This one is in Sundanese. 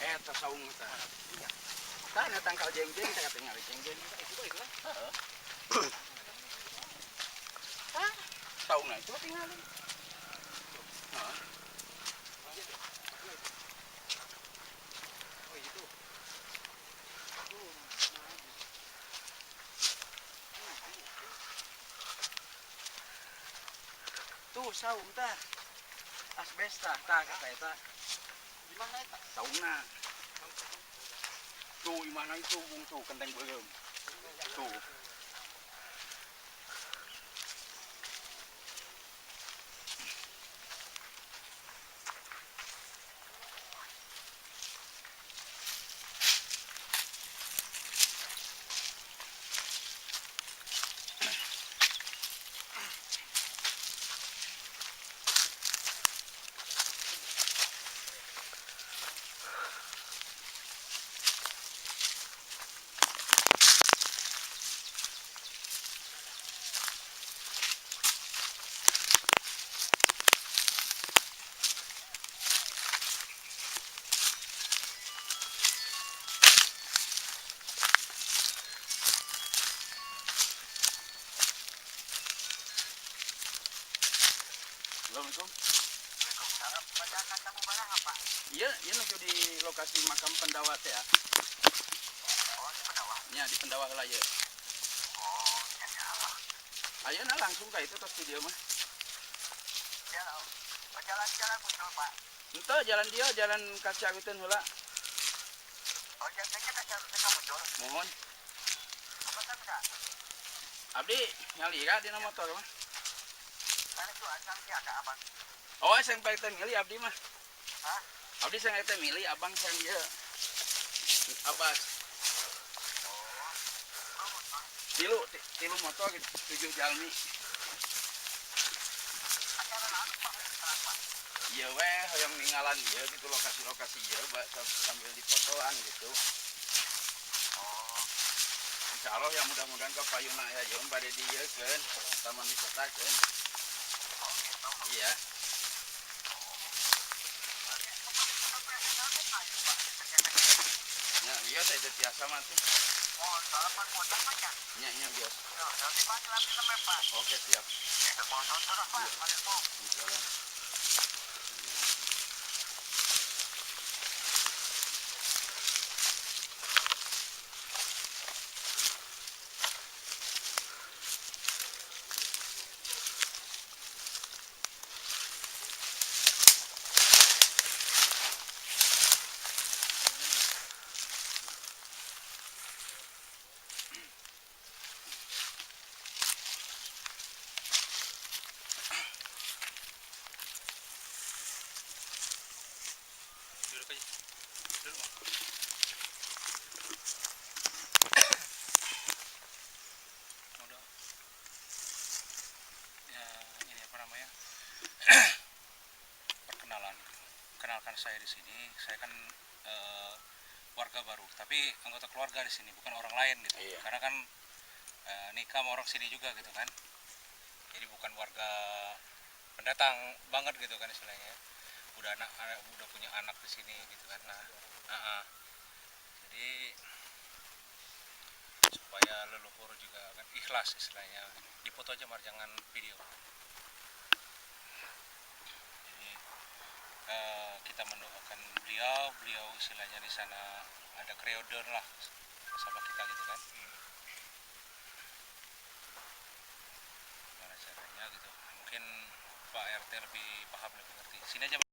Eta saung eta. Tah, na tangkal jengjeng, tah tinggal jengjeng. Itu kan. Heeh. Tah, saungna itu tinggalin. Heeh. Oh, itu. Tuh saung tah. Asbes tah, tah kata eta. Di mana eta? Saungna. Tuh imahna itu bung tuh kenteng beureum. Tuh. Assalamualaikum. Waalaikumsalam. Bacakan kamu barang apa? Iya, iya nuju di lokasi makam Pendawa teh ya. Oh, di Pendawa. Nya di Pendawa heula ieu. Oh, ya ya Allah. Ayeuna langsung ka itu tos di dieu mah. Ya, jalan-jalan muncul, Pak. Henteu jalan dia jalan ka Ciaruteun heula. Oh, jalannya ke Ciaruteun muncul. Mohon. Apa kan enggak? Abdi nyalira dina motor mah. Kan itu asal sih ada abang. Oh, sang Pak RT milih abdi mah. Hah? Abdi sang RT milih abang sang ieu. Abbas. Oh, muncul. Tilu tilu motor 7 jalmi. Acara naon, Pak? Kenapa? Ieu we hoyong ninggalan ieu gitu lokasi-lokasi ieu sambil difotoan gitu. Oh, Insya Allah ya mudah-mudahan ke payuna ya jeung bade dieukeun taman wisata keun. Oh gitu. Iya. Nya iya saya teh tiasa mah tuh. Oh, salaman motor Pak ya? Nya nya biasa. Ya, nanti panggil lagi sama Pak. Oke siap. Motor terus Pak, balik tuh. Insyaallah. Duduk aja. Duduk, Bang. Udah. Ya, ini apa namanya? Perkenalan. Kenalkan saya di sini. Saya kan warga baru, tapi anggota keluarga di sini, bukan orang lain gitu. Iya. Karena kan nikah sama orang sini juga gitu kan. Jadi bukan warga pendatang banget gitu kan istilahnya. Udah punya anak di sini gitu kan. Nah, jadi supaya leluhur juga kan ikhlas istilahnya. Dipoto aja Mar, jangan video. Jadi kita mendoakan beliau, beliau istilahnya di sana ada kreodon lah sama kita gitu kan. Gimana caranya gitu. Mungkin Pak RT lebih paham, lebih ngerti. Sini aja.